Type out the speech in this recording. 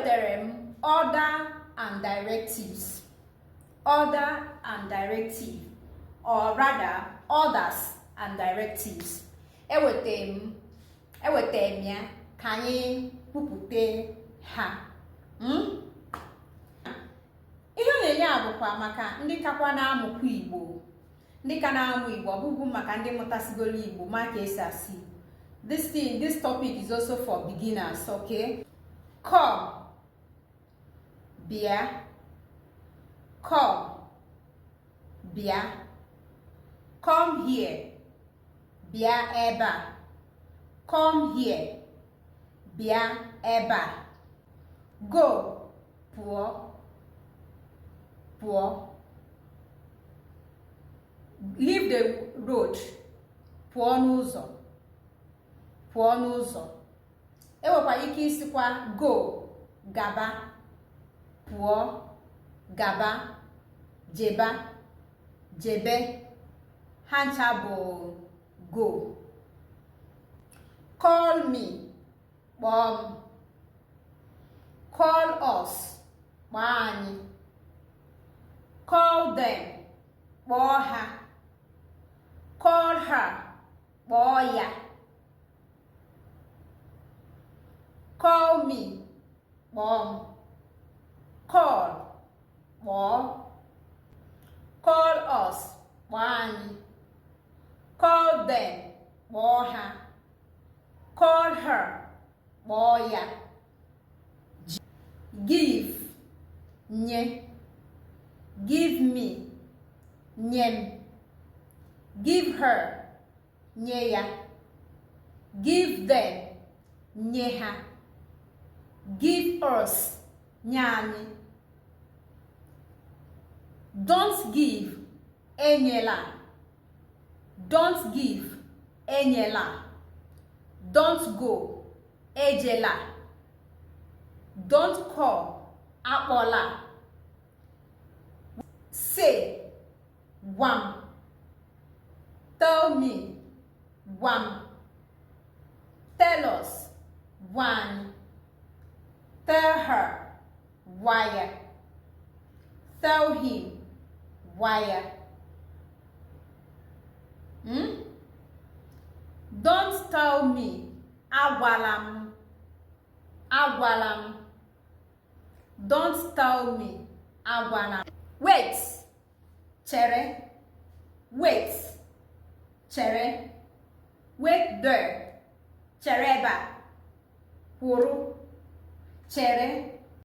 Ewetara m order and directives, order and directive, or rather orders and directives. Ewetara m ya ka anyị kwupụta ha. Ihe onyonyo a bụkwa maka ndị kakwa na-amụkwa Igbo, ndị ka na-amụ Igbo. Ọ bụghị maka ndị mụtasịgoro Igbo ma ka esi asụ Igbo. This topic is also for beginners, okay? Come, bịa. Come, bịa. Come here, bịa ebe a. Come here, bịa ebe a. Go, pụọ, pụọ. Leave the road, pụọ n'ụzọ, pụọ n'ụzọ. Enwekwa ike isikwa go, gaba, pụọ, gaba, jeba, jebe. Ha ncha bụ go. Call me, kpọọ m. Call us, kpọọ anyị. Call them, kpọọ ha. Call her, kpọọ ya. Call me, kpọọ m. Call, kpọọ. Call us, kpọọ anyị. Call them, kpọọ ha. Call her, kpọọ ya. Give, nye. Give me, nye m. Give her, nye ya. Give them, nye ha. Give us, nye anyị. Don't give, enyela. Don't give, enyela. Don't go, ejela. Don't call, akpọla. Say, gwa m. Tell me, gwa m. Tell us, gwa anyị. Tell her, gwa ya. Tell him, gwa ya. Don't tell me, agwala m, agwala m. Don't tell me, agwala m. Wait, chere. Wait, chere. Wait there, chere ebe a. Kwụrụ, chere.